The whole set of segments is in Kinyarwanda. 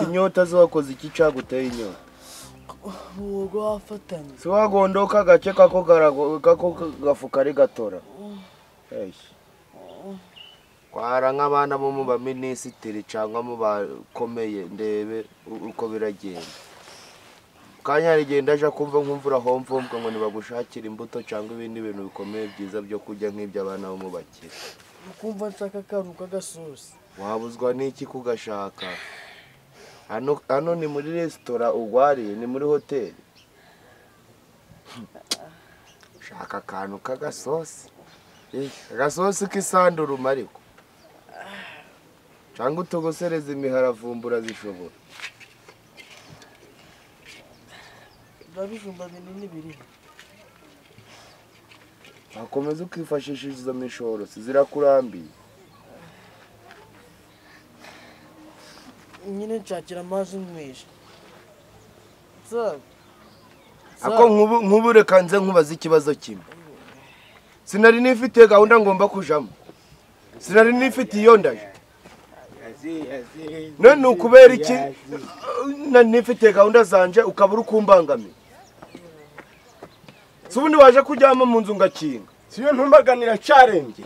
Inyota zo wakoze iki cyaguteye inyota? Ubwo wafatanye. Si wagondoka agace kako kako gafuka ari gatora. Kwara nk'abana bo mu baminisitiri cyangwa mu bakomeye ndebe uko biragenda. Kanya rigenda aje kumva nkumvura homvomba ngo nibagushakira imbuto cyangwa ibindi bintu bikomeye byiza byo kurya nk'ibyo abana bo mu bakire. Ukumva nshaka akantu k'agasosi. Wabuzwa n'iki kugashaka? Hano ni muri resitora ugwariye, ni muri hoteli. Shaka akantu k'agasosi. Agasosi k'isanduruma ariko. Cyangwa utogosereza imiharavumbura zishobora. Babijumba binini biri. Akomeza ukifashisha izo mishoro zirakurambiye. Nyine nshakira amazi nywesha. Ako nkubu reka nze nkubaza ikibazo kimwe. Sinari nifite gahunda ngomba kujamo. Sinari nifite iyo ndaje. None ukubera iki nifite gahunda zanje ukabura ukumbangamiye? Subundi waje kujyama mu nzu ngakinga. Siyo ntumbaganira cyarembye.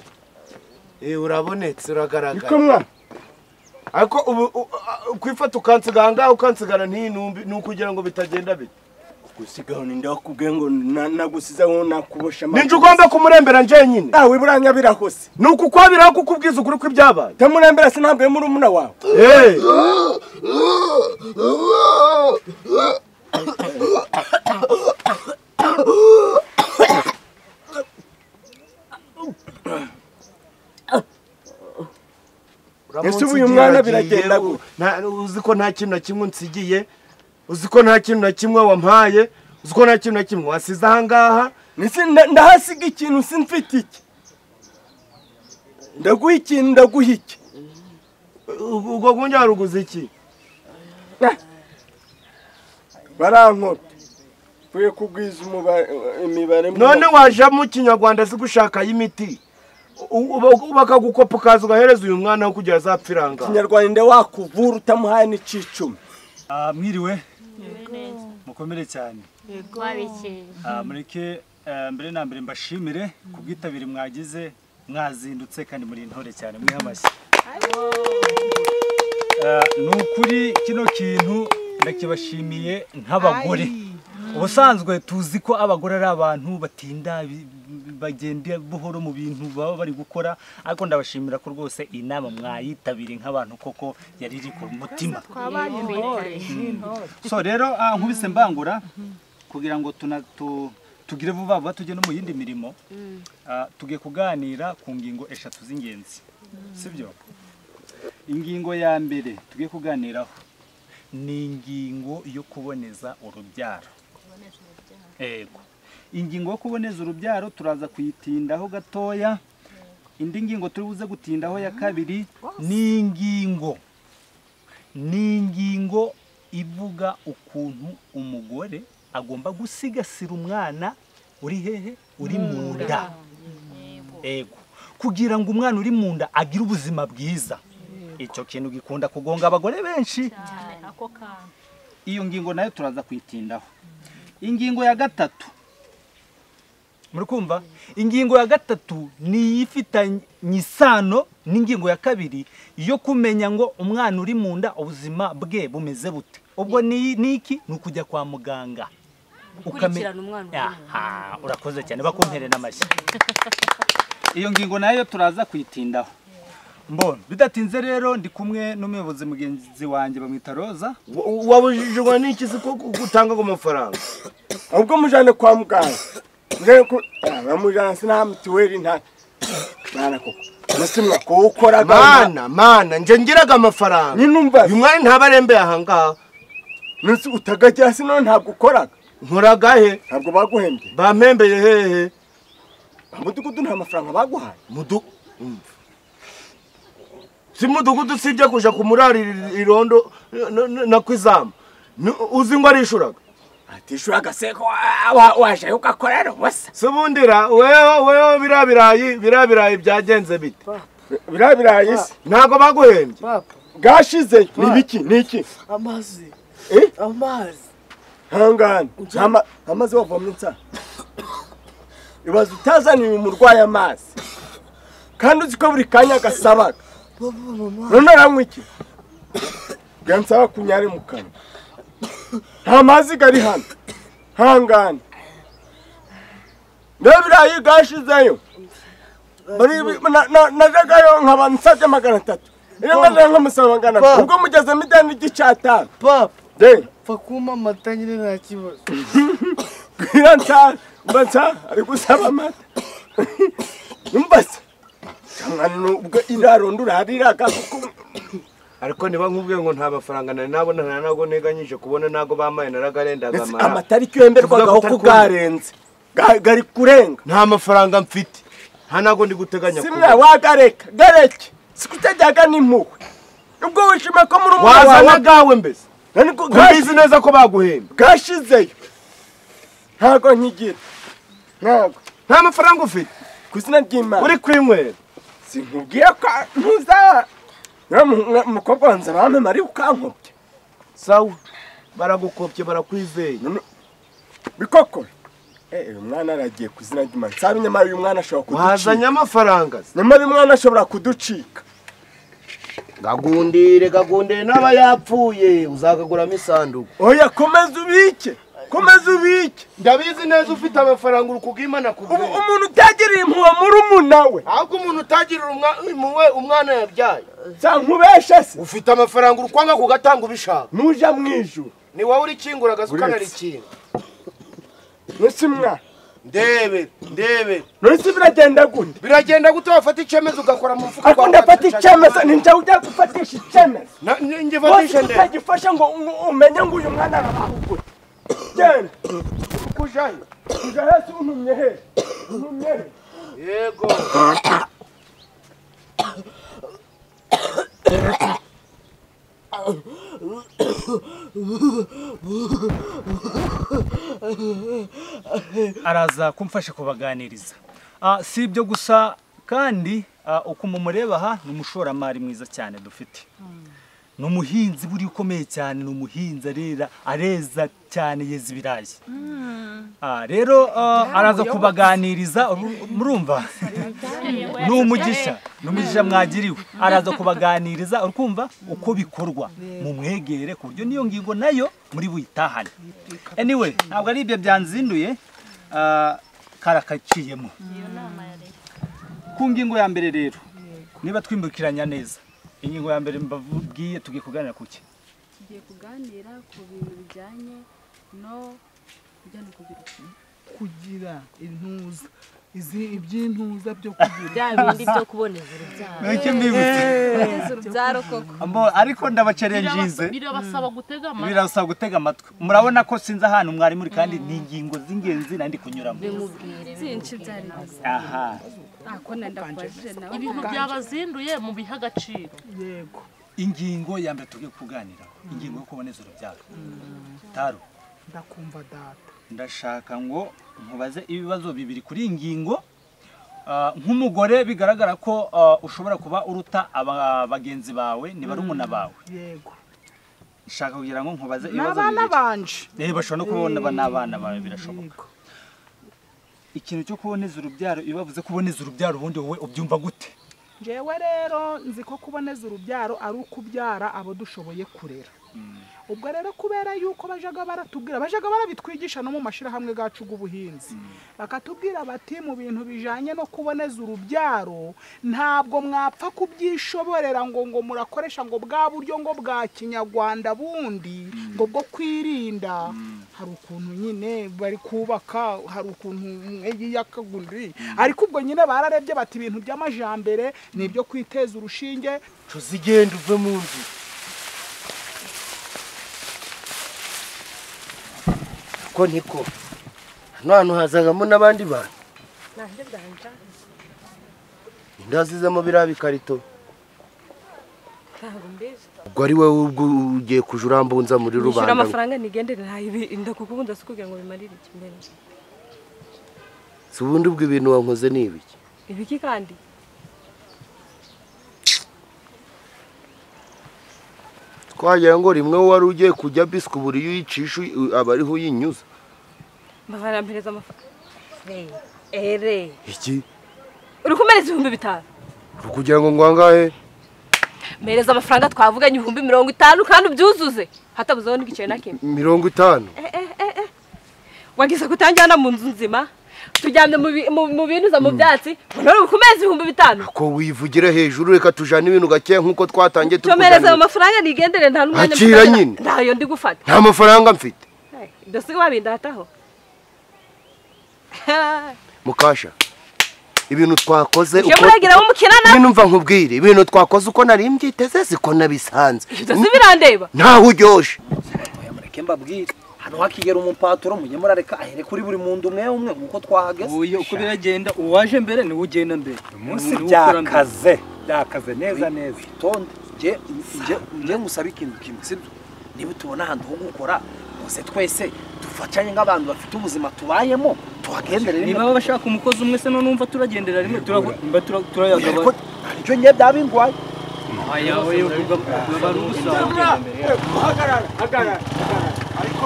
Urabonetse uragaragara. Nikomwa. Ariko ubu kwifata ukansiganga ukansigana ntinumbi nukugira ngo bitagenda bite. Gusigaho ninde wakubwiye ngo nagusiza ngo nakubosha amaguru. Ninje ugomba kumurembera nje nyine. Awe buranya birahose. Nuko kwabiraho kukubwiza ukuri kw'ibyabaye. Tamurembera sinabwe muri umuna wawe. Ese uyu mwana biragenda gute? Uzi ko nta kintu na kimwe nsigiye, uzi ko nta kintu na kimwe wampaye, uzi ko nta kintu na kimwe wasize aha ngaha. Ndahasiga ikintu simfite iki. Ndaguha ikintu ndaguha iki. Ubwo gunjya haruguze iki? Barankota. Mvuye kugwiza imibare. None waje mu Kinyarwanda si gushaka y'imiti. Bakagukopa ukaza ugahereza uyu mwana wo kugira azapfiranga. Kinyarwanda wakuvura utamuhaye n'icicumi. Mwiriwe mukomere cyane. Mureke mbere na mbere mbashimire ku bwitabire mwagize, mwazindutse kandi muri intore cyane, mwiha amashyi. Ni ukuri kino kintu ndakibashimiye nk'abagore. Ubusanzwe tuzi ko abagore ari abantu batinda bagenda buhoro mu bintu baba bari gukora, ariko ndabashimira ko rwose iyi nama mwayitabiriye nk'abantu koko yari iri ku mutima. So rero nkubise mbangura kugira ngo tugire vuba vuba tujye no mu yindi mirimo, tugiye kuganira ku ngingo eshatu z'ingenzi, sibyo? Ingingo ya mbere tugiye kuganiraho ni ingingo yo kuboneza urubyaro. Ego. Ingingo yo kuboneza urubyaro turaza kuyitindaho gatoya. Indi ngingo turi buze gutindaho ya kabiri ni ingingo ivuga ukuntu umugore agomba gusigasira umwana uri hehe, uri mu nda. Ego. Kugira ngo umwana uri mu nda agire ubuzima bwiza. Icyo kintu gikunda kugonga abagore benshi. Iyo ngingo nayo turaza kuyitindaho. Ingingo ya gatatu, muri kumva? Ingingo ya gatatu ni ifitanye isano n'ingingo ya kabiri yo kumenya ngo umwana uri mu nda ubuzima bwe bumeze bute. Ubwo ni iki? Ni ukujya kwa muganga gukurikirana umwana uri mu nda. Urakoze cyane, bakumpere n'amashyi. Iyo ngingo nayo turaza kuyitindaho. Mbona bidatinze rero ndi kumwe n'umuyobozi mugenzi wanjye bamwita Roza. Wabujijwe n'iki se ko gutanga ku mafaranga? Ubwo mujane kwa muganga. Mujane ku bamujana sina mituweli nta mwana koko. Musimwa ko ukora mana nje ngiraga amafaranga. Ninumva uyu mwana ntabarembe aha ngaha. Nzi utagagira sino ntabwo ukoraga. Nkoraga he? Ntabwo baguhembye. Bampembeye hehe? Mudugudu nta mafaranga baguhaye. Si mudugudu sibye kuja kumurarira irondo na kwizamu. Uzi ngo arishuraga? Atishuraga se ko waje ugakorera ubusa. Subundira wewe birabirayi byagenze bite? Birabirayi se ntago baguhembye. Papa Gashize ni biki niki? Amazi. Amazi. Hangana. Amazi wavomye nsa. Ibaze utazaniye umurwayi amazi. Kandi uzi ko buri kanya gasabaga. None aranywa iki? Gansaba kunyare mu kanwa. Nta mazi gari hano. Hangana. Ndabirayi gashizeyo. Najagayo nkaba nsabye 300. Iyo ngaje nkamusaba 400. Ubwo mugeze midani 5.5. Papa. De. Fakuma amata nyine nta kibazo. Kwira mbanza ari gusaba amata. Numvase. Cyangwa ubwo iraro ndurariraga kuko ariko niba nkubwiye ngo nta mafaranga nari nabona nta nago nteganyije kubona nago bamaye naragarendaga amara. Amatariki yemberwagaho ko garenze. Gari kurenga. Nta mafaranga mfite. Nta nago ndi guteganya kubona. Simwe wagareka. Gareke. Sikutajyaga n'impuhwe. Ubwo wishima ko muri umwana wawe wazana gawe mbese. Niko gabizi neza ko baguhemba. Gashizeyo. Ntago nkigira. Ntago. Nta mafaranga ufite. Kuzina ry'Imana. Uri kwinywera. Sinkubwiye ko ntuza. Mukobwa wanze bampe mari ukankopye. Sawa. Baragukopye barakwizeye. Bikoko. Uyu mwana aragiye kuzina ry'Imana. Sabe nyamara uyu mwana ashobora kuducika. Wazanye amafaranga. Nyamara uyu mwana ashobora kuducika. Gagundire gagundire n'aba yapfuye uzakaguramo isanduku. Oya komeza ubike. Komeza ubike. Ndabizi neza ufite amafaranga uri kugimana kubwe. Umuntu utagirira impuhwe muri umunawe. Ahubwo umuntu utagirira impuhwe umwana yabyaye. Sankubeshe se. Ufite amafaranga uri kwanga kugatanga ubishaka. Nuja mwijuru. Ni wowe urikingura gasuka narikinga. Nusimwa. Ndebe, ndebe. Nonse biragenda gute? Biragenda gute wafata icyemezo ugakora mu mfuka kwa. Ndafata icyemezo ninja ujya gufatisha icyemezo. Nje fatisha nde. Utagifasha ngo umenye ngo uyu mwana arabahugura. Genda. Kujayo. Kujayo se untumye he? Untumye he? Yego. Araza kumfasha kubaganiriza. Si ibyo gusa kandi uko mumureba aha ni umushoramari mwiza cyane dufite. Ni umuhinzi buri ukomeye cyane, ni umuhinzi arera areza cyane yeza ibirayi. Rero araza kubaganiriza murumva. Ni umugisha, ni umugisha mwagiriwe. Araza kubaganiriza urukumva uko bikorwa mumwegere ku buryo niyo ngingo nayo muri buyitahane. Anyway, ntabwo ari ibyo byanzinduye karakaciyemo. Ku ngingo ya mbere rero niba twimbukiranya neza ingingo ya mbere mbabwiye tugiye kuganira kuki? Tugiye kuganira ku bintu bijyanye no kugira intuza izi iby'intuza byo kugira bya bindi byo kuboneza urubyaro. Niki mbibutse urubyaro koko. Ambo ariko ndabacerenjize. Birabasaba gutega amatwi. Birabasaba gutega amatwi. Murabona ko sinza ahantu mwari muri kandi ni ingingo z'ingenzi nandi kunyuramo. Byinshi byari. Aha. Akona ndakubajije nawe. Ibintu byabazinduye mu biha agaciro. Yego. Ingingo ya mbere tugiye kuganira, ingingo yo kuboneza urubyaro. Taro. Ndakumva data. Ndashaka ngo nkubaze ibibazo bibiri kuri ingingo. Nk'umugore bigaragara ko ushobora kuba uruta abagenzi bawe ni barumuna bawe. Yego. Nshaka kugira ngo nkubaze ibibazo bibiri. N'abana banje. Bashobora no kubona n'abana bawe birashoboka. Ikintu cyo kuboneza urubyaro, iyo bavuze kuboneza urubyaro ubundi wowe ubyumva gute? Jewe rero nzi ko kuboneza urubyaro ari ukubyara abo dushoboye kurera. Ubwo rero kubera yuko bajaga baratubwira bajaga barabitwigisha no mu mashirahamwe gacu g'ubuhinzi bakatubwira bati mu bintu bijanye no kuboneza urubyaro ntabwo mwapfa kubyishoborera ngo murakoresha ngo bwa buryo ngo bwa kinyarwanda bundi ngo bwo kwirinda. Hari ukuntu nyine bari kubaka, hari ukuntu yiyakagundi, ariko ubwo nyine bararebye bati ibintu by'amajambere nibyo kwiteza urushinge. Tuzigenda uve mu nzu. Ko niko hano hazagamo n'abandi bantu ndazizamo biriya bikarito. Ubwo ari wowe ubwo ugiye kuja urambunza muri rubanda. Nishyura amafaranga nigendere ndakukunda sikubwira ngo bimarire iki mbere. Si ubundi ubwo ibintu wankoze ni ibiki? Ibiki kandi? Twagira ngo rimwe wari ugiye kujya bisku buri uyicisha abariho uyinyuza. Mbavara mpereza amafaranga. Ere. Iki? Uri kumereza 5000. Kugira ngo ngwangahe? Mpereza amafaranga twavuganye 50,000 kandi ubyuzuze. Hatabuzeho n'igice na kimwe. 50. Wagize kutanjyana mu nzu nzima. Tujyamye mu bintu za mu byatsi none ukomeza 5000. Ko wivugira hejuru reka tujana ibintu gake nkuko twatangiye tukujana. Amafaranga nigendere nta numwanya mfite. Ndayo ndi gufata. Nta mafaranga mfite. Ndose wabindataho. Mukasha. Ibintu twakoze uko numva nkubwire ibintu twakoze uko nari mbyiteze siko nabisanze. Ndose birandeba. Ntaho uryoshe. Mureke mbabwire. Hano hakigera umupaturo mujye murareka ahere kuri buri muntu umwe umwe nkuko twahageze. Uyo uko biragenda uwaje mbere ni ugenda mbere. Umunsi byakaze byakaze neza neza. Tonde je je ngusaba ikintu kimwe sibyo? Niba tubona ahantu ho gukora bose twese dufatanye nk'abantu bafite ubuzima tubayemo tuhagendere rimwe. Niba bashaka umukozi umwe se none umva turagendera rimwe turagomba turayagaba. Icyo ngiye byabingwaye. Aya oyo barusa. Hagarara hagarara. Ariko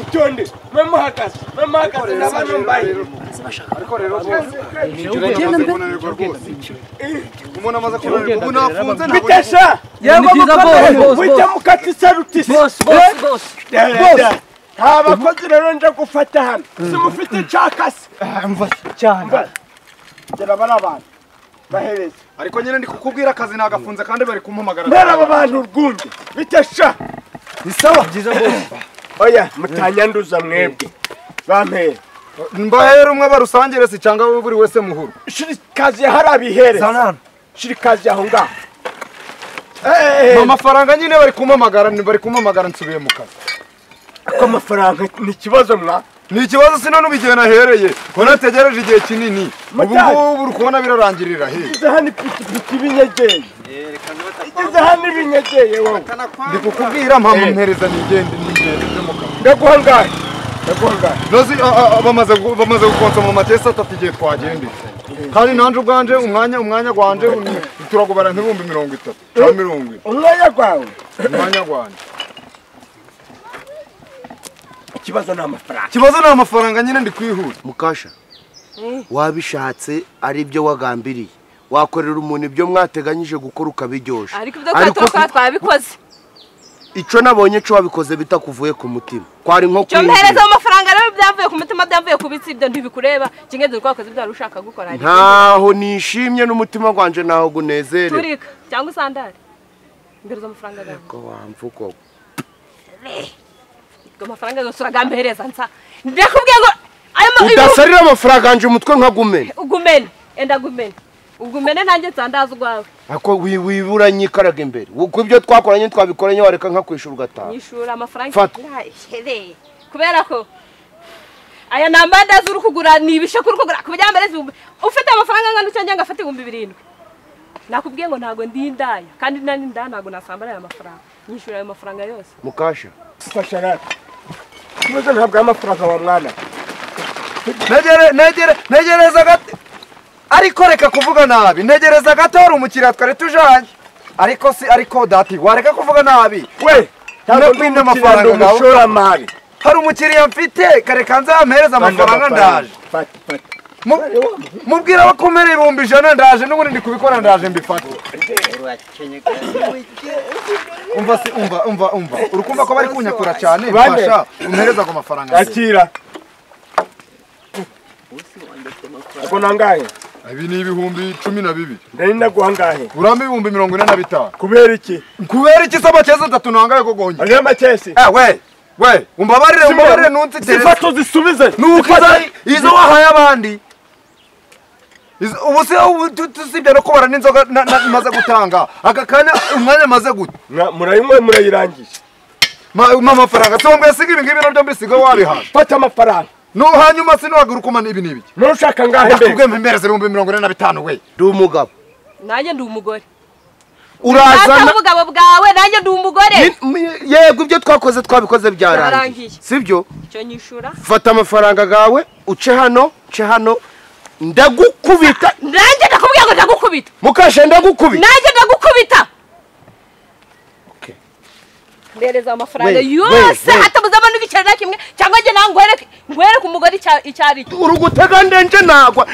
itonde mwe muhagaze n'abantu mbaye ariko rero umuntu amaze kunanirwa ubu nafunze ntabwo bitesha yego boss wita mukati sarutisi boss boss boss nta bakozi rero nje gufata hano simufite cakase mva cyane gera bari abantu bahereze ariko nyine ndi kukubwira akazi nagafunze kandi bari kumpamagara mbera aba bantu urwunge bitesha ni sawa byiza boss oya mutanyanduza mwebwe bampere mbahere umwe barusangire si cyangwa buri wese muhuru shirikazi harabihere shirikazi aho ngaho amafaranga nyine bari kumpamagara nsubiye mu kazi ako amafaranga ni ikibazo mwa ni ikibazo sino nubigiye nahereye ko nategereje igihe kinini ubu ngubu uri kubona birarangirira he igeze hano ipikipiki ibinyegeye igeze hano ibinyegeye wowe ndi kukubwira mpamvu mpereza nigende byo mu kazi ndaguha ngahe nozi bamaze gukonsoma amakesi atatu igihe twagendeye kandi nanje ubwanje umwanya gwanje turagubara nk'ibihumbi 30 cyangwa 40 umwanya gwawe umwanya gwanje ikibazo ni amafaranga ikibazo ni amafaranga nyine ndi kwihuta Mukasha wabishatse ari byo wagambiriye wakorera umuntu ibyo mwateganyije gukora ukabiryosha ariko ibyo twabikoze ico nabonye cyo wabikoze bitakuvuye ku mutima kwari nko kwinjira mpereza amafaranga rero byavuye ku mutima byavuye ku bitsi ibyo ntibikureba kingenzi twakoze ibyo ushaka gukora ntaho nishimye n'umutima gwanje naho gunezere turika cyangwa isandari mpereza amafaranga gawe ko wamvuko amafaranga yose uragampereza nsa ndakubwiye ngo ayo udasarira amafaranga anje umutwe nkagumene ugumene enda gumene ugumene nanjye nsandaza ugwawe ako wibura nyikaraga imbere uko ibyo twakoranye twabikoranye wareka nkakwishura ugataha nyishura amafaranga kubera ko aya nambandazi uri kugura ni ibishe kuri kugura kubijyambere ufite amafaranga angana cyangwa ngafata 7,000 nakubwiye ngo ntago ndi indaya kandi nani ndaya ntago nasambara aya mafaranga nyishura ayo mafaranga yose Mukasha fasha rata ikibazo ntabwo amafaranga wa mwana ntegereza gato ariko reka kuvuga nabi ntegereza gato hari umukiriya twari tujanye ariko si ariko dati wareka kuvuga nabi we ntabwo amafaranga umushoramari hari umukiriya mfite kare kanze ampereza amafaranga ndaje mubwira bakomere 100,000 ndaje n'ubundi ndi kubikora ndaje mbifate umva si umva urukumva ko bari kunyakura cyane mfasha umpereza ku mafaranga akira Ako nangahe ibi ni 12,000 ndari ndaguha ngahe urambe 45,000 kubera iki kubera iki saba cyeza 3 nangahe ko gonye ariyo makesi we umbabarire nunsi zifato zisubize nuko izo wahaye abandi ubu se tusibye no kubara n'inzoga maze gutanga aka kanya umwanya maze gute murayinywe murayirangije ma amafaranga se wambwiye siga ibi ngibi nabyo mbisiga wabihaje fata amafaranga no hanyuma sinuhaguruka umana ibi n'ibiki nushaka ngahe mbere ndakubwiye mpereze 45,000 we ndi umugabo nanjye ndi umugore urazana ubugabo bwawe nanjye ndi umugore yego ibyo twakoze twabikoze byarangiye sibyo icyo nyishura fata amafaranga gawe uce hano ndagukubita nanjye ndakubwiye ngo ndagukubita Mukasha ndagukubita nanjye ndagukubita Mbereza amafaranga yose hatabuzamo n'igiceri na kimwe cyangwa njye nangwereke ngwereke umugore icyari cyo. Urugutega ndenje nagwa.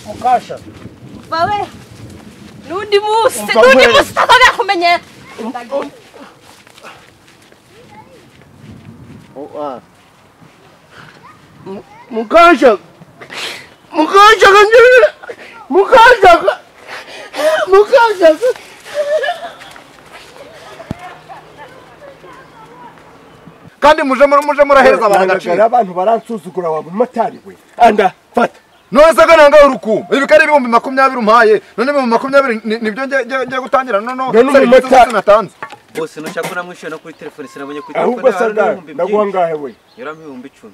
Mukasha. Bawe. Nundi musi, nundi musi tazongera kumenyera. Mukasha. Mukasha mukasha. Mukasha. Kandi muje murahereza abantu agaciro. Abantu baransuzugura wa mumotari we. Anda fata. None se kananga urukumba. Ibi kari 20,000 umpaye. None 20,000 nibyo ngiye gutangira no serivisi natanze. Bose nushaka ko namwishyura no kuri telefone sinabonye kuri telefone. Ahubwo sanga ndaguha ngahe we? Yarampa 10,000.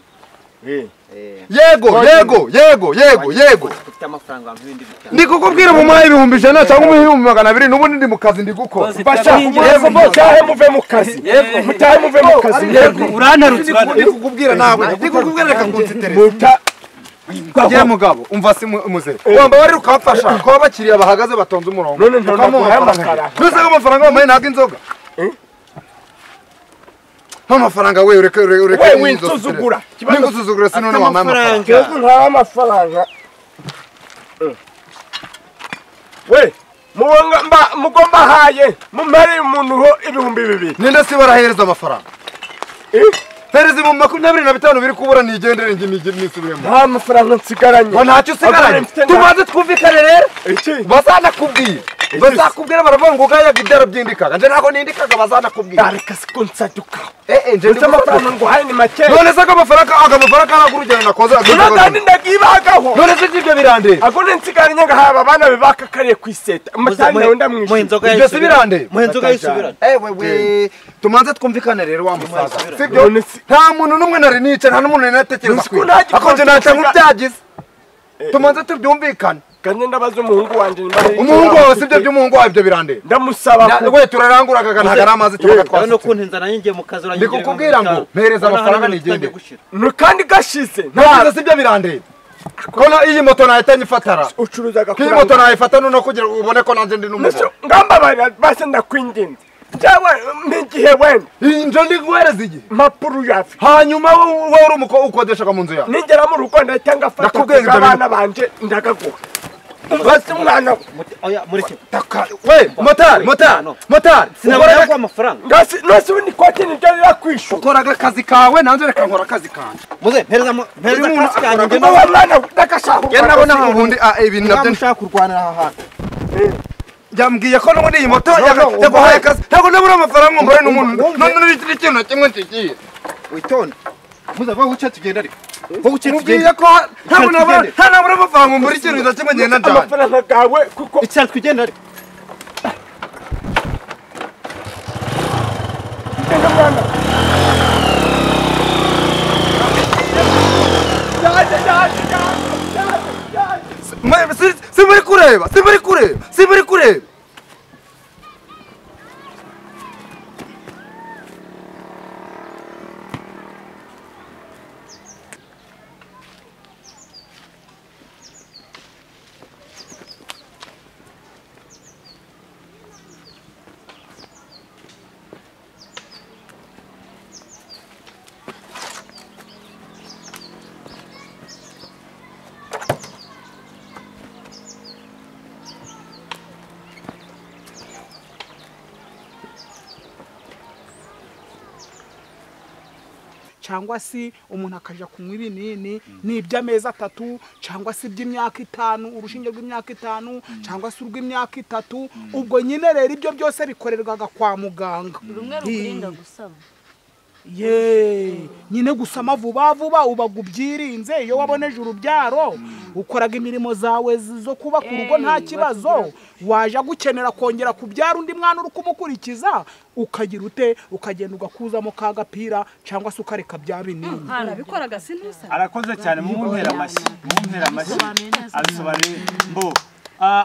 Yego yego yego yego yego. Ufite amafaranga ibindi bitanu. Ndi kukubwira mu mayi 100,000 cyangwa 200,000 n'ubundi ndi mu kazi ndi gukora. Basha mutahe muve mu kazi. Mutahe muve mu kazi. Yego uranarutse. Ndi kukubwira nawe. Ndi kukubwira reka nkunsitereze. Ye mugabo umva si muze. Wamba wari ukamfasha ko abakiriya bahagaze batonze umurongo. None ntamuha amafaranga. Nuse ko amafaranga wampaye ntabwo inzoga. Amafaranga we ureke ureke we winsuzugura. Ningusuzugura sinone wampaye amafaranga. Kibazo nta amafaranga. We muwanga mugomba haye mumare umuntu ho 2,000. Ninde si barahereza amafaranga? Hereza 25,000 biri kubura nigendere ngi nisubiremo. Nta mafaranga nsigaranye. Ngo ntacyo usigaranye. Tumaze twumvikane rero. Iki? Bazanakubwira. Bazakubwira baravuga ngo gayaga ibyaro byindikaga. Nje ntago nindikaga bazanakubwira. Areka siko nsaduka. Nje ndi amafaranga ngo haye ni make. None se ko amafaranga aragurugera nakoze. None ndagibagaho. None se ibyo birande. Ago nsigaranye ngahaba abana bebakakariye kwiseta. Mutani nawe ndamwishyura. Ibyo si birande. Muhenzoga yisubirane. Wewe tumanze twumvikane rero wa musaza. Sibyo? Nta muntu n'umwe nari nice nta n'umuntu natekereza kwe. Akonje naca nk'ubyagize. Tumanze tubyumvikane. Kandi ndabaza umuhungu wanje nimba umuhungu wawe sibyo by'umuhungu wawe ibyo birande. Ndamusaba we turaranguraga ntaga ari amazi tubaga twasutse. No kuntinza nanjye ngiye mu kazi urangire. Ndikukubwira ngo mpereza amafaranga nigende. No kandi gashize. Ntagize sibyo birande. Kona iyi moto nahita nyifatara. Ucuruzaga kuri moto nayifata no kugira ubone ko nanjye ndi n'umugabo. Ngamba base ndakwinginze. Jawe n'igihe wenda. Injo ndi guhereza igihe. Mapuru yafi. Hanyuma wowe uri umuko ukodeshaga mu nzu yawe. Nigera mu rugo ndahita ngafata abana banje ndagaguha. Basi umwana oya mureke. We motari motari motari sinabona ko amafaranga. Ngasi nose ubundi kote nibyo rirakwishu. Ukoraga akazi kawe nanjye reka nkora akazi kanje. Muze mpereza mpereza akazi kanjye. Ngo mwana ndakashaka. Ye nabona ubundi ibintu nabyo nshaka kurwanira aha hantu. Yambwiye ko n'ubundi iyi moto yaguhaye akazi ntabwo nabura amafaranga ngo ngore n'umuntu none n'ikintu na kimwe nsigiye. Witonde. Muze vuba guce tugenda ariko. Mubwiye ko ntabwo nabura nta amafaranga ngo ngore ikintu na kimwe ngenda njyanye. Amafaranga gawe kuko icyari tugenda ariko. Genda mwana. Si muri kureba, si muri kureba, si muri kureba. Cyangwa se umuntu akaja kunywa ibinini ni iby'amezi 3 cyangwa se iby'imyaka 5 urushinge rw'imyaka 5 cyangwa se urw'imyaka 3 ubwo nyine rero ibyo byose bikorerwaga kwa muganga. Rumwe rukurinda gusama. Ye nyine gusama vuba vuba ubaga ubyirinze iyo waboneje urubyaro ukoraga imirimo zawe zo kubaka urugo nta kibazo waje gukenera kongera kubyara undi mwana uri kumukurikiza ukagira ute ukagenda ugakuzamo ka gapira cyangwa se ukareka bya binini. Arabikoraga sintusa. Arakoze cyane mumumpera amashyi mumumpera amashyi abisobanuye mbo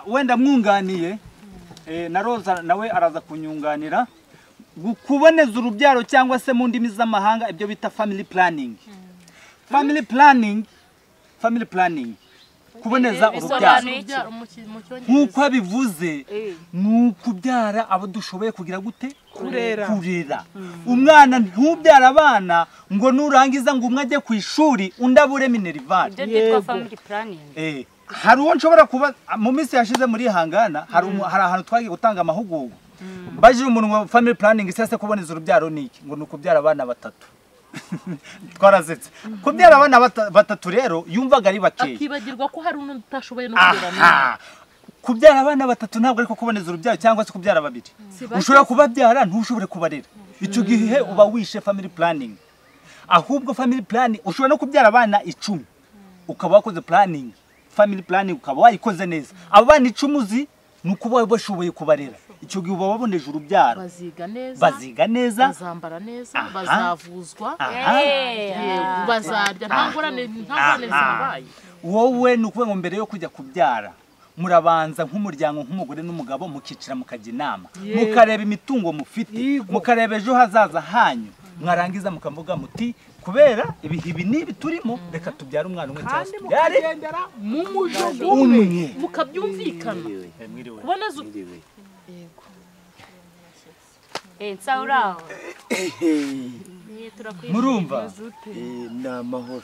wenda mwunganiye na Roza nawe araza kunyunganira kuboneza urubyaro cyangwa se mu ndimi z'amahanga ibyo bita family planning. Family planning, family planning. Kuboneza urubyaro nk'uko abivuze ni ukubyara abo dushoboye kugira gute? Kurera. Umwana ntubyara abana ngo nurangiza ngo umwe ajye ku ishuri undi abure minerval. Ibyo byitwa family planning. Hari uwo nshobora kuba mu minsi yashize muri Hangana hari ahantu twagiye gutanga amahugurwa. Mbajije umuntu ngo family planning sese kuboneza urubyaro niki, ngo ni ukubyara abana batatu. Twarazetse. Kubyara abana batatu rero yumvaga ari bakeya. Akibagirwa ko hari undi utashoboye no kurera. Kubyara abana batatu ntabwo ariko kuboneza urubyaro cyangwa se kubyara babiri. Ushobora kubabyara ntushobore kubarera. Icyo gihe uba wishe family planning. Ahubwo family planning ushobora no kubyara abana 10 ukaba wakoze planning, family planning ukaba wayikoze neza. Abo bana 10 uzi nuko uba bashoboye kubarera. Icyo gihe uba waboneje urubyaro. Baziga neza, bazambara neza, bazavuzwa, bazarya nta ngorane zabaye. Wowe ni ukuvuga ngo mbere yo kujya kubyara murabanza nk'umuryango nk'umugore n'umugabo mukicara mukajya inama, mukareba imitungo mufite, mukareba ejo hazaza hanyu, mwarangiza mukavuga muti kubera ibihe ibi n'ibi turimo reka tubyare umwana umwe cyangwa se tubyare mu mujogo umwe mukabyumvikana. Kuboneza yego. Nsauraho. Murumva? Ni amahoro.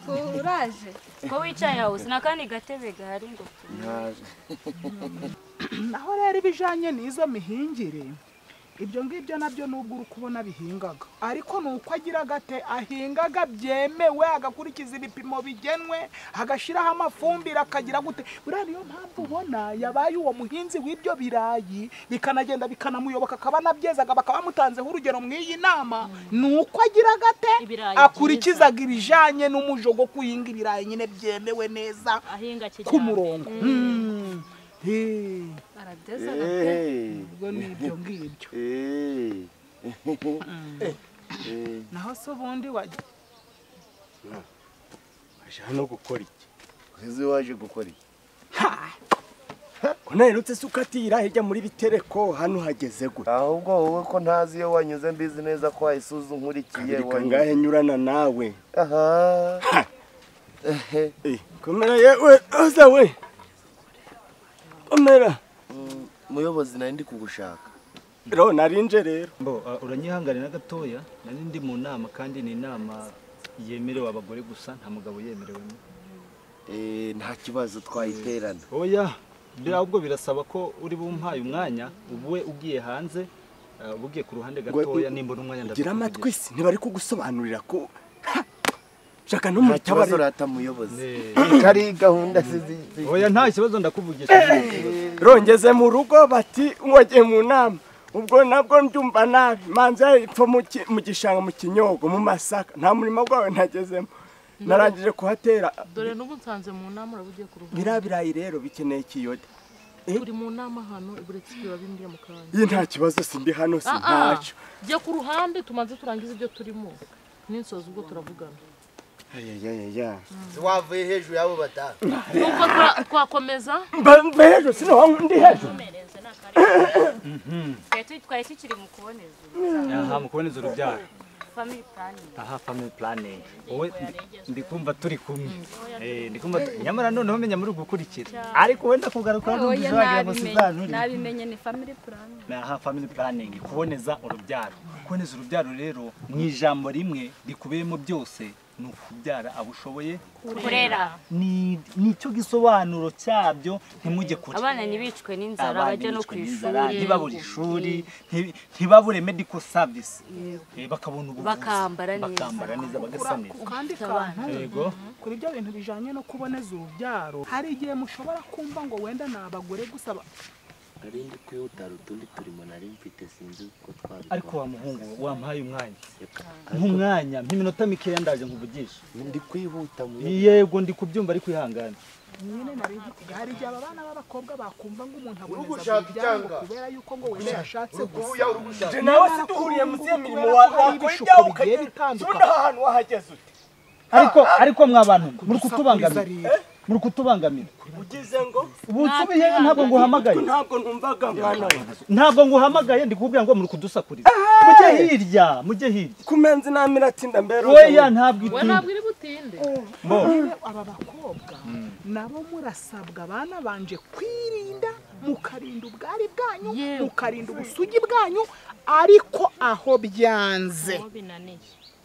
Ko uraje? Ko wicaye aho sinakandi gatebe gahari ngo. Naho rero ibijanye n'izo mihingire ibyo ngibyo nabyo nubwo uri kubona bihingaga, ariko nuko agira gate ahingaga byemewe, agakurikiza ibipimo bigenwe, agashiraho amafumbire, akagira gute. Buriya niyo mpamvu ubona yabaye uwo muhinzi w'ibyo birayi bikanagenda bikanamuyoboka akaba nabyezaga bakaba bamutanzeho urugero mu iyi nama. Nuko agira gate akurikizaga ibijanye n'umujogo kuhinga ibirayi nyine byemewe neza ku murongo. Arabyeza gate ubwo ni ibyo ngibyo. Naho se ubundi waje hano gukora iki? Uzi waje gukora iki? Ko naherutse se ukatira hirya muri bitereko hano hageze gute? Ahubwo wowe ko ntazi iyo wanyuze mbizi neza ko wayisuzu nkurikiye ngahe nyurana nawe. Aha. Komera yewe oza we. Komera. Muyobozi nari ndi kugushaka. Ro narinje rero. Mbo uranyihangane na gatoya, nari ndi mu nama kandi ni inama yemerewe abagore gusa nta mugabo yemerewemo. Nta kibazo twayiterana. Oya, ahubwo birasaba ko uri bumpaye umwanya ubuwe ugiye hanze, ubugiye ku ruhande gatoya nimbona umwanya ndagira amatwi si ntibari kugusobanurira ko shaka no mu kibazo rata muyobozi. Kari gahunda zizi. Oya nta kibazo ndakuvugisha. Rongeze mu rugo bati wagiye mu nama. Ubwo nabwo mbyumva nabi manza ipfo mu gishanga mu kinyogo mu masaka nta murimo gwawe ntagezemo. Narangije kuhatera. Dore n'ubu nsanze mu nama urabugiye ku ruhande. Birabirayi rero bikeneye kiyoda. Turi mu nama hano iburetse ibyo babimbira mu kanya. Iyi nta kibazo sindi hano si ntaco. Jya ku ruhande tumanze turangize ibyo turimo. Ninsoza ubwo turavugana. Ayayaya. Wavuye hejuru yabo batanu. Nuko twakomeza. Mba hejuru sino ndi hejuru. Twari tukiri mu kuboneza urubyaro. Aha mu kuboneza urubyaro. Family planning. Aha family planning. Wowe ndikumva turi kumwe. Ndikumva nyamara noneho menya muri gukurikira. Ariko wenda kugaruka n'ubwo wagira ngo sizanuri. Nabimenye ni family planning. Aha family planning kuboneza urubyaro. Kuboneza urubyaro rero mu ijambo rimwe rikubiyemo byose ni ukubyara abo ushoboye kurera. Ni nicyo gisobanuro cyabyo ntimujye kure. Abana ntibicwe n'inzara bajye no ku ishuri, ntibabure ishuri, ntibabure medical service, bakabona ubuvuzi, bakambara neza, bagasa neza. Kandi yego kuri ibyo bintu bijanye no kuboneza urubyaro hari igihe mushobora kumva ngo wenda ni abagore gusa. Nari ndi kwihutara utundi turimo nari mfite sinzi uko twabikora. Ariko wa muhungu wampaye umwanya nk'umwanya nk'iminota mikeya ndaje nkuvugisha. Ndi kwihuta mu yego ndi kubyumva ariko ihangane. Nyine nari ndi hari igihe aba bana b'abakobwa bakumva ngo umuntu aboneza urubyaro kubera yuko ngo wenda yashatse gusa. Nawe se duhuriye mu zihe mirimo wakora ibyawe ukagiye bitandukana ahantu wahageze ute? Ariko mwa bantu muri kutubangamira. Muri kutubangamira. Ugize ngo ubusubiye ntabwo nguhamagaye. Ntabwo numvaga mwana we. Ntabwo nguhamagaye ndikubwira ngo muri kudusakuriza. Mujye hirya, mujye hirya. Kumenzi namira tinda mbere. Oya ntabwo itinde. We ntabwo iri butinde. Mbo aba bakobwa Nabo murasabwa abana banje kwirinda, mukarinda ubwari bwanyu, mukarinda ubusugi bwanyu, ariko aho byanze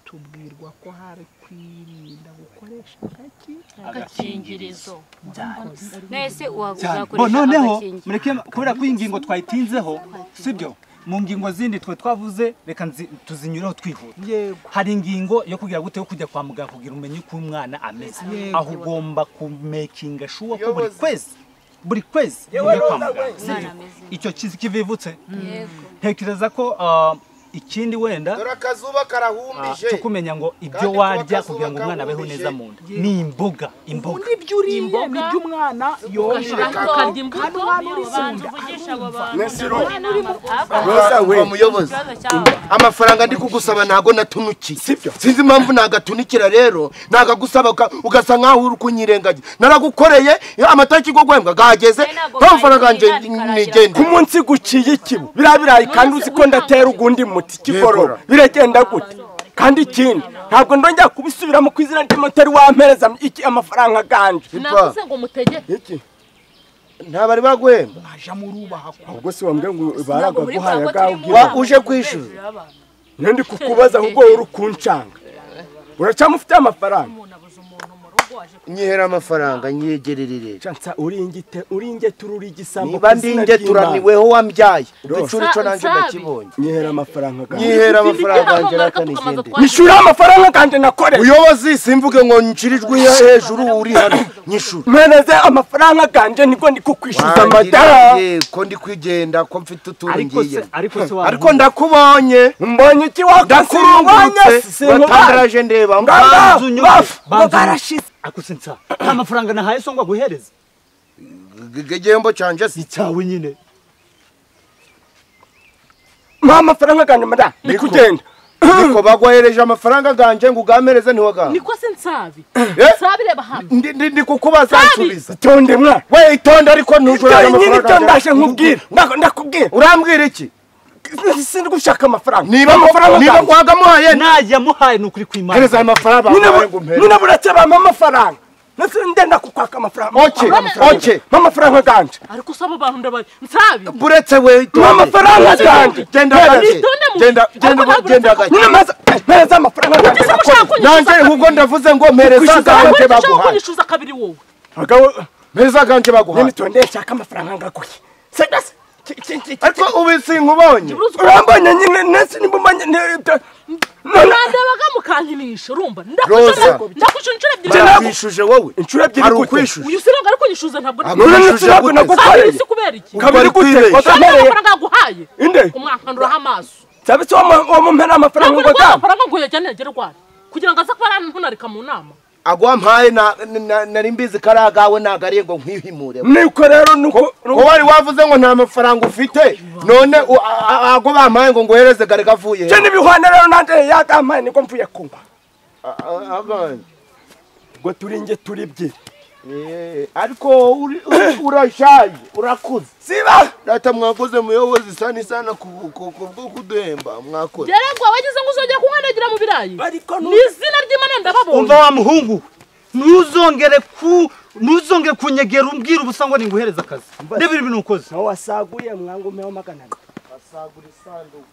tubwirwa ko hari kwirinda gukoresha agakingirizo. Nese uzakoresha noneho mureke kubera ko ingingo twayitinzeho, sibyo? Mu ngingo zindi twe twavuze reka tuzinyureho twihuta. Hari ingingo yo kugira gute yo kujya kwa muganga kugira umenye uko umwana ameze, aho ugomba kumakinga sure ko buri kwezi ujya kwa muganga, sibyo? Icyo kivivutse. Ntekereza ko ikindi wenda dore akazuba karahumbije cyo kumenya ngo ibyo warya kugira ngo umwana abeho neza mu nda ni imboga. Ubundi ibyo uriye nibyo umwana yonka, ukarya imbuto. Roza we muyobozi, amafaranga ndi kugusaba ntago natunukiye, sibyo? Sinzi impamvu nagatunikira rero, nagagusaba ugasa nkaho uri kunyirengagiza. Naragukoreye amatariki go guhembwa gageze, amafaranga nje nigende. Ku munsi guciye ikibu birabirayi kandi uzi ko ndatera ugundi muti kigorora biragenda gute? Kandi ikindi ntabwo ndongera kubisubiramo ku izina ry'umutari wampereza iki amafaranga ganje. Navuze ngo mutegeke iki ntabari baguhemba aja murubaha ko ubwo se wambwe ngo baragaguhaye gaubwira uje kwishyura. Ndi kukubaza ahubwo uri kuncanga, uracamufite amafaranga. Nyihera amafaranga nyegererere. Chansa uringite uringetura igisambo. Niba ndingeturaniweho wambyaye igicuri cyo nanje ndakibonye. Nyihera amafaranga ganje. Nyihera amafaranga ganje rakanigende. Nyishura amafaranga ganje nakore. Uyobozi simvuge ngo nshirijwe hejuru uri hano nyishura. Mpereze amafaranga ganje niko ndikukwishyuza amadara. Ko ndi kwigenda ko mfite utuntu ngiye. Ariko ndakubonye. Mbonye iki wakasirwanye? Watangaraje ndeba. Banzu akusensa amafaranga nahaye so ngo aguhereze igihembo canje si cyawe nyine. Mama amafaranga ganje mada ndikugenda. Niko bagwahereje amafaranga ganje ngo ugamereze ntiwaganga. Niko se nsabi nsabi reba hano ndi kukubaza nsubiza. Itonde mwa we itonde ariko ntujura amafaranga ganje. Ndaje nkubwira ndakubwira. Urambwira iki? Sindi gushaka amafaranga. Niba amafaranga niba wagamuhaye nayamuhaye nukuri kwimana. Hereza amafaranga bamuhaye ngo mpere. Nina buretse bampa amafaranga. Nase ndenda kukwaka amafaranga. Okay, okay. Mama amafaranga ganje. Ariko usaba abantu ndabaye. Nsabi. Buretse we mama amafaranga ganje. Genda gake. Genda genda genda gake. Nina maza mpereza amafaranga ganje. Nanje ahubwo ndavuze ngo mpereza ganje baguhaye. Kunyishuza kabiri wowe. Agabo mpereza ganje baguhaye. Nini tonde shaka amafaranga ngakuye. Sedase. Ariko ubu sinkubonye. Urambonye nyine nese nimbumanye. Nandabaga mukankinisha urumva ndakushura inshuro ebyiri. Ndakwishuje wowe inshuro ebyiri gute? Uyu sinabwo ariko nyishuza ntabwo ntabwo nagukoreye. Kubera iki? Kabiri gute? Amafaranga yaguhaye inde umwankanduraho amaso. Sabe se wamumpera amafaranga ngo ga amafaranga ngo yajyane agere rwara kugira ngo aze kuba arantunarika mu nama. Agwa mpaye nari mbizi karagawe nagariye ngo nkwihimure. Niko rero nuko wari wavuze ngo nta mafaranga ufite none ago bampaye ngo ngohereze gare gavuye. Je nibihwana rero nanje yagampaye niko mvuye kunywa. Aganje ngo turinge turibye. Ariko urashaje urakuze. Siba data mwakoze muyobozi sana sana kubwo kuduhemba mwakoze. Gerengwa wagize ngo uzongera kunkandagira mu birayi. Ni izina ry'Imana ndababonye. Umva wa muhungu ntuzongere kunyegera umbwira ubusa ngo ninguhereza akazi. Ndebira ibintu ukoze. Nawe wasaguye mwangu meho 200. Wasagura isanduku.